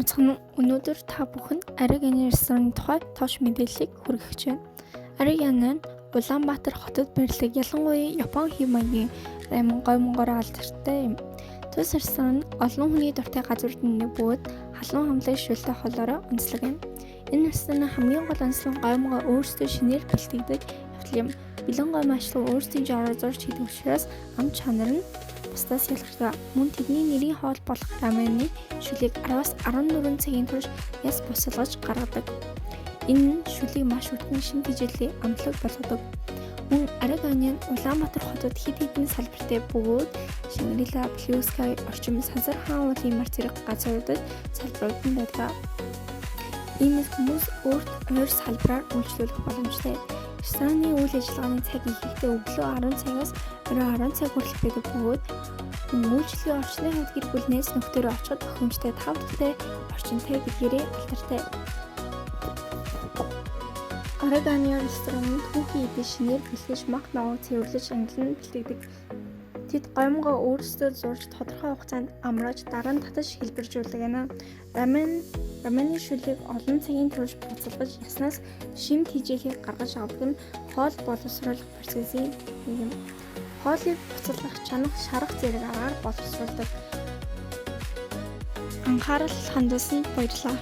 Сайн уу? Өнөөдөр та бүхэнд Араг Аны рестораны тухай товч мэдээллийг хүргэх гэж байна. Араг Аны нь Улаанбаатар хотод байрладаг, ялангуяа Япон хэв маягийн рамен гоймонгоор алдартай юм. Тус ресторан нь олон хүний дуртай газруудын нэг бөгөөд халуун хамлан шүлтэй хоолоороо онцлог юм. Энэ рестораны хамгийн гол онцлог нь гоймонгоо өөрсдөө шинээр бэлтгэдэг явдал юм. Бэлэн гоймон ашиглан өөрсдийн жороор зурж хийдэг учраас ам чанар нь бусдаас ялгардаг. Мөн тэдний нэрийн хоол болох рамены шүлийг 10-аас 14 цагийн турш яс буцалгаж гаргадаг. Энэ нь шүлийг маш өртөн, шим тэжээлтэй амтлаг болгодог. Мөн Араг Аны нь Улаанбаатар хотод хэд хэдэн салбартай бөгөөд Шангрила, Blue Sky, Орчим, Сансар хаан уулын мар зэрэг газруудад салбарууд нь байдаг. Иймээс хүмүүс өөрт ойр салбараар үйлчлүүлэх боломжтой. Рестораны үйл ажиллагааны цаг ихэнхдээ өглөө 10 цагаас орой 10 цаг хүртэл байдаг бөгөөд мөн үйлчилгээ орчны хувьд гэр бүл, найз нөхдөөрөө очиход тохиромжтой, тав тухтай орчинтой гэдгээрээ алдартай. Араг Аны ресторан нь түүхий эдээ шинээр бэлтгэж, мах ногоог цэвэрлэж, ангилан бэлтгэдэг. Тэд гоймонгоо өөрсдөө зурж, тодорхой хугацаанд амрааж, дараа нь татаж хэлбэржүүлдэг гэнэ. Рамены шүлийг олон цагийн турш буцалгаж яснаас шим тэжээлийг гаргаж авдаг нь хоол боловсруулах процессын нэг юм. Хоолыг буцалгах, чанах, шарах зэрэг аргаар боловсруулдаг. Анхаарал хандуулсанд баярлалаа.